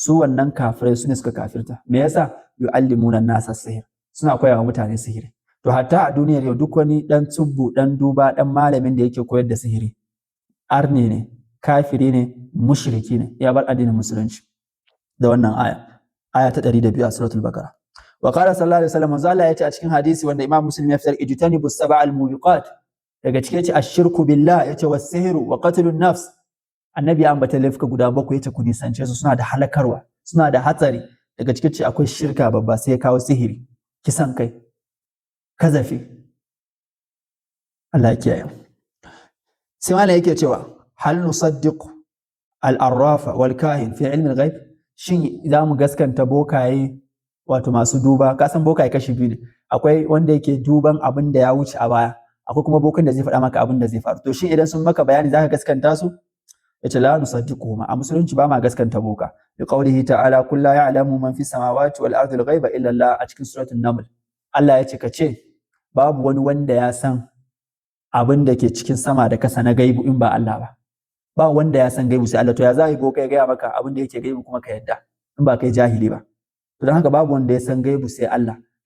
Su wannan kafirai su ne suka kafirta. Me yasa? Yu'allimuna nasa sihir, suna koya wa mutane sihiri. To hatta a duniyar yau, duk wani dan tsubbu, dan duba, dan malamin da yake koyar da sihiri, arne ne, kafiri ne, mushriki ne, ya bar addinin Musulunci da wannan aya, aya ta 102 a Suratul Baqara. Wa qala sallallahu alaihi wasallam, manzo Allah ya ce a cikin hadisi wanda Imam Muslim ya fitar: "Ijtanibu sab'al mubiqat." Daga cikin yace ashirku billah, yace was-sihru wa qatlun nafs. Annabi ya ambata laifuka guda bakwai, yace ku nisance su, suna da halakarwa, suna da hatsari. Daga cikin ce akwai shirka babba, sai ya kawo sihiri, kisan kai, kazafi. Allah ya kiyaye. Sai malam yake cewa: hal nusaddiq al-arrafa wal kahin fi ilmi al-ghaib? Shin za mu gaskanta bokaye, wato masu duba? Ka san bokaye kashi biyu ne: akwai wanda yake duban abin da ya wuce a baya, akwai kuma bokan da zai faɗa maka abin da zai faru. To shin idan sun maka bayani, zaka gaskanta su? Yace: la nusaddiquhuma. A Musulunci ba ma gaskanta boka, bi qawlihi ta'ala: qul la ya'lamu man fi samawati wal ardi al-ghaiba illa Allah. A cikin Suratul Naml Allah ya ce: ka ce babu wani wanda ya san abin da ke cikin sama da kasa na gaibu in ba Allah ba. Ba wanda ya san gaibu sai Allah. To ya za yi boka ya gaya maka abin da yake gaibu kuma ka yadda, in ba kai jahili ba? To don haka babu wanda ya san gaibu sai Allah.